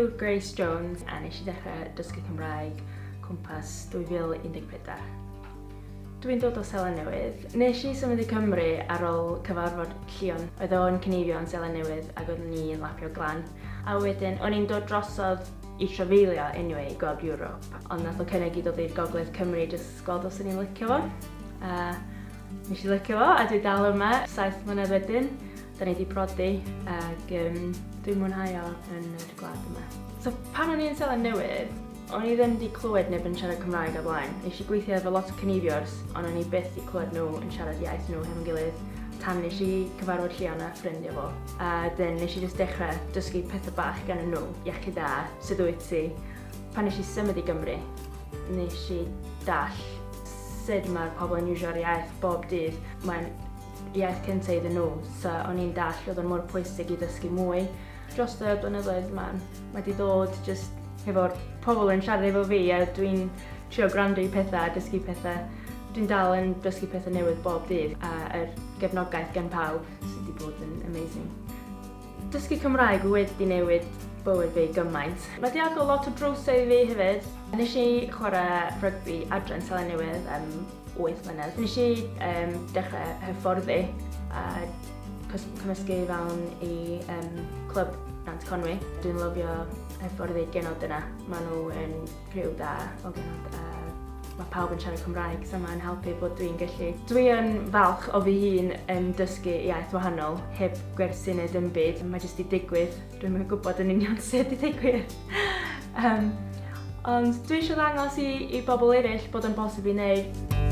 yw Grace Jones a nes i ddechrau dysgu Cymraeg cwmpas 2014. Dwi'n dod o Seland Newydd. Nes i symud i Cymru ar ôl cyfarfod Llion. Oedd o'n cynefio yn Seland Newydd ac oeddwn ni yn lapio glan. A wedyn o'n i'n dod drosodd i trafeilio anyway i gweld Ewrop. Ond nath o cynnig i dod i'r Gogledd Cymru jyst gweld os o'n i'n licio fo. A nes i licio fo a dwi dal yma 7 mlynedd wedyn. Da ni wedi prodi ac dwi'n mwynhau o yn yr gwlad yma. So pan o'n i yn Seland Newydd, o'n i ddim wedi clywed neb yn siarad Cymraeg o blaen. Nes i gweithio efo lot o cynefiwrs, ond o'n i byth wedi clywed nhw yn siarad iaith nhw hefo'n gilydd tan nes i cyfarfod Llion a ffrindiau fo. A dyn nes i just dechrau dysgu pethau bach gan nhw, iechyd da, sut wyt ti. Pan nes i symud i Gymru, nes i dall sut mae'r pobl yn iwsio'r iaith bob dydd. Mae'n iaith cyntaf iddyn nhw, so o'n i'n dall oedd o'n mor pwysig i ddysgu mwy. Dros y blynyddoedd yma, mae di ddod just hefo'r pobl yn siarad efo fi a dwi'n trio gwrando i pethau a dysgu pethau. Dwi'n dal yn dysgu pethau newydd bob dydd a yr gefnogaeth gen pawb sydd wedi bod yn amazing. Dysgu Cymraeg wedi newid bywyd fi gymaint. Mae di agor lot o drwsau i fi hefyd. Nes i chwarae rygbi adre yn Seland Newydd am 8 mlynedd. Nes i dechrau hyfforddi a cymysgu fewn i clwb Nant Conwy. Dwi'n lyfio hyfforddi genod yna. Maen nhw yn criw da o genod a mae pawb yn siarad Cymraeg, so mae'n helpu bod dwi'n gallu. Dwi yn falch o fi hun yn dysgu iaith wahanol, heb gwersi neu dim byd. Mae jyst i digwydd. Dwi'm yn gwybod yn union sut i digwydd. Ond dwi eisiau ddangos i bobl eraill bod yn bosib i wneud.